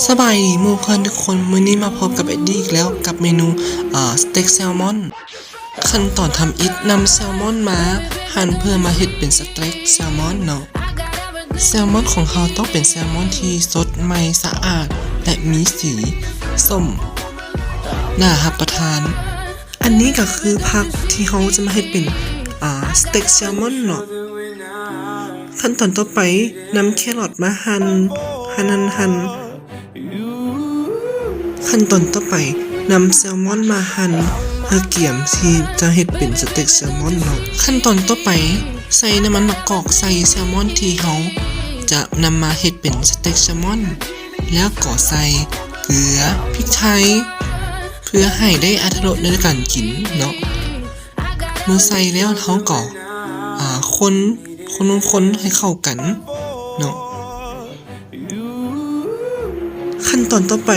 ສະບາຍດີໝູ່ເພື່ອນທຸກຄົນ, ມື້ນີ້ມາພົບກັບແອັດດີ້ອີກແລ້ວກັບເມນູ ເອີ ສະເຕັກແຊລມອນ. ຂັ້ນຕອນທຳອິດ, ນຳແຊລມອນມາຫັ່ນເພື່ອມາເຮັດເປັນສະເຕັກແຊລມອນເນາະ. ແຊລມອນຂອງເຮົາຕ້ອງເປັນແຊລມອນທີ່ສົດໃໝ່ສະອາດ ແລະ ມີສີສົ້ມ ໜ້າຮັບປະທານ. ອັນນີ້ກໍຄືຜັກທີ່ເຮົາຈະມາເຮັດເປັນ ອາ ສະເຕັກແຊລມອນເນາະ. ຂັ້ນຕອນຕໍ່ໄປ, ນຳແຄຣອດມາຫັ່ນ ຫັ່ນ ຫັ່ນ ຫັ່ນ. ຂັ້ນຕອນຕໍ່ໄປ, ນຳແຊລມອນມາຫັ່ນ ເພື່ອກຽມທີ່ຈະເຮັດເປັນສະເຕັກແຊລມອນເນາະ. ຂັ້ນຕອນຕໍ່ໄປ, ໃສ່ນ້ຳມັນມະກອກໃສ່ແຊລມອນທີ່ເຮົາຈະນຳມາເຮັດເປັນສະເຕັກແຊລມອນ ແລ້ວກໍໃສ່ເກືອ, ພິກໄທ ເພື່ອໃຫ້ໄດ້ອາດຕະລົດໃນການກິນເນາະ. ເມື່ອໃສ່ແລ້ວເຮົາກໍ ອາ ຄົນ ຄົນ ຄົນໃຫ້ເຂົ້າກັນເນາະ. ຂັ້ນຕອນຕໍ່ໄປ,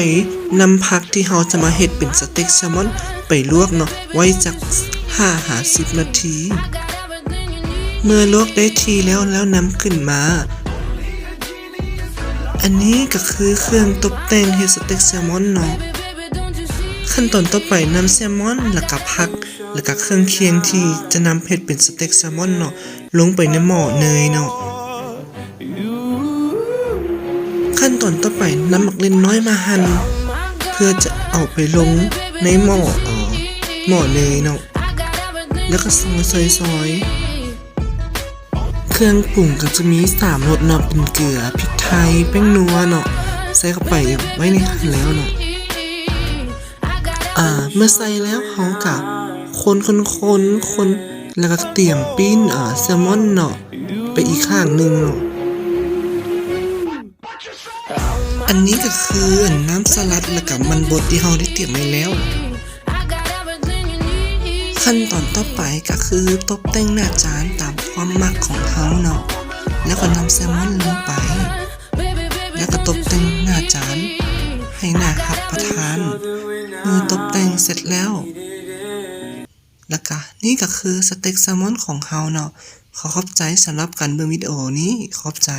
ນຳຜັກທີ່ເຮົາຈະມາເຮັດເປັນສະເຕັກແຊລມອນໄປລວກເນາະ ໄວ້ຈັກຫ້າຫາສິບນາທີ. ເມື່ອລວກໄດ້ທີ່ແລ້ວ ແລ້ວນຳຂຶ້ນມາ. ອັນນີ້ກໍຄືເຄື່ອງຕົບແຕ່ງເຮັດສະເຕັກແຊລມອນເນາະ. ຂັ້ນຕອນຕໍ່ໄປ, ນຳແຊລມອນ ແລ້ວກະຜັກ ແລ້ວກະເຄື່ອງຄຽງທີ່ຈະນຳເຮັດເປັນສະເຕັກແຊລມອນເນາະ ລົງໄປໃນໝໍ້ເນີຍເນາະ. ຂັ້ນຕອນຕໍ່ໄປ, ນຳໝາກເລັ່ນນ້ອຍມາຫັ່ນ ເພື່ອຈະເອົາໄປລົງໃນໝໍ້ ເອີ ໝໍ້ເນີຍເນາະ ແລ້ວກໍຊອຍໆ. ເຄື່ອງປຸງກໍຈະມີສາມລົດເນາະ ເປັນເກືອ, ພິກໄທ, ແປ້ງນົວເນາະ ໃສ່ເຂົ້າໄປໄວ້ໃນຫັ້ນແລ້ວເນາະ. ອາ ເມື່ອໃສ່ແລ້ວເຮົາກະຄົນໆໆໆ ແລ້ວກະກະຕຽມປີ້ນ ອາ ແຊລມອນເນາະ ໄປອີກຂ້າງໜຶ່ງເນາະ. ອັນນີ້ກໍຄືອັນນ້ຳສະຫຼັດ ແລ້ວກະມັນບົດທີ່ເຮົາໄດ້ຕຽມໄວ້ແລ້ວ. ຂັ້ນຕອນຕໍ່ໄປກໍຄືຕົບແຕ່ງໜ້າຈານຕາມຄວາມມັກຂອງເຮົາເນາະ ແລ້ວກໍນຳແຊລມອນລົງໄປ ແລ້ວກໍຕົບແຕ່ງໜ້າຈານໃຫ້ໜ້າຮັບປະທານ. ເມື່ອຕົບແຕ່ງເສັດແລ້ວ ແລ້ວກະນີ້ກໍຄືສະເຕັກແຊລມອນຂອງເຮົາເນາະ. ຂໍຂອບໃຈສຳລັບການເບິ່ງວິດີໂອນີ້. ຂອບໃຈ.